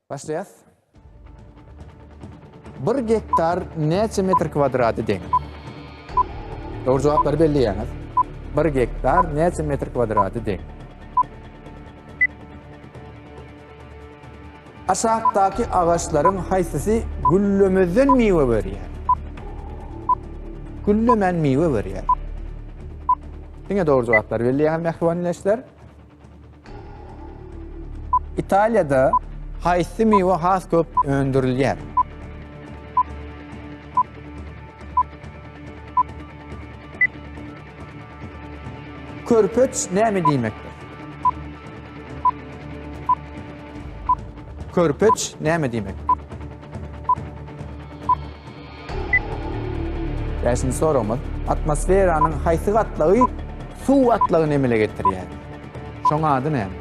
Başlaýas. Bir gektar näçe metr kwadraty deň? Dogry jogaplary belleýäňiz. Bir gektar näçe metr kwadraty deň? Aşakdaky agaçlaryň haýsysy güllemezden miwe berýär? Güllemän miwe berýär. Diňe dogry jogaplary belleýäňiz mähriban ildeşler. Italiýada haýsy miwe has köp öndürilýär? Körpeç näme diýmekdir? Körpeç näme diýmekdir? Bäşinji soragymyz. Atmosferanyň haýsy gatlagy suw gatlagyny emele getirýär? Şoň ady näme?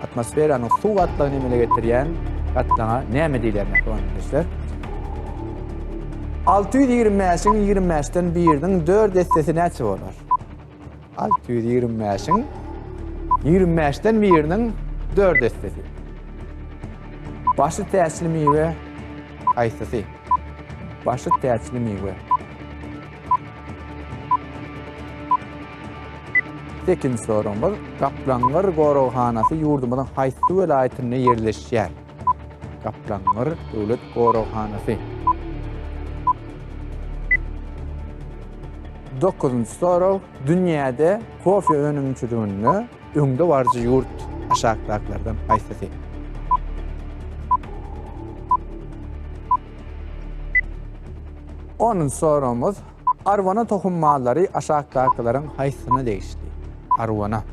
Atmosferanyň suw gatlagyny emele getirýän gatlaga näme diýilýär mähriban ildeşler? 625-iň 25-den biriniň 4 essesi näçe bolar? 625-iň 25-den biriniň 4 essesi. Başy täçli miwe haýsysy? Başy täçli miwe. Sekinji soragymyz, Gaplaňgyr goraghanasy ýurdumyzyň haýsy welaýatynda ýerleşýär? Gaplaňgyr döwlet goraghanasy. Dokuzynjy sorag, dünýäde kofe önümçiliginde öňde baryjy ýurt aşakdakylardan haýsysy? Onunjy soragymyz, arwana tohum mallary aşakdakylaryň haýsysyna degişli? Arwana.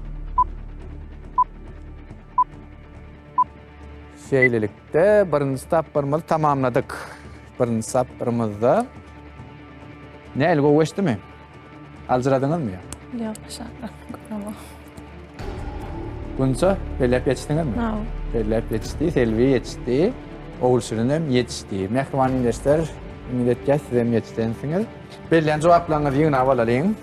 Şeýlelikde, birinji tapgyrymyzy tamamladyk. Birinji tapgyrymyzda nähili gowy geçdimi? Aljyradyňyzmy? Ýok, aşakda göremok. Gunça, belläp geçdiňizmi? Hawa. Belläp geçdi, Selbi ýetişdi, Ogulşirin hem ýetişdi. Mähriban ildeşler, ümit etýäs siz hem ýetişensiňiz. Bellän jogaplaryňyzy ýygnap alalyň.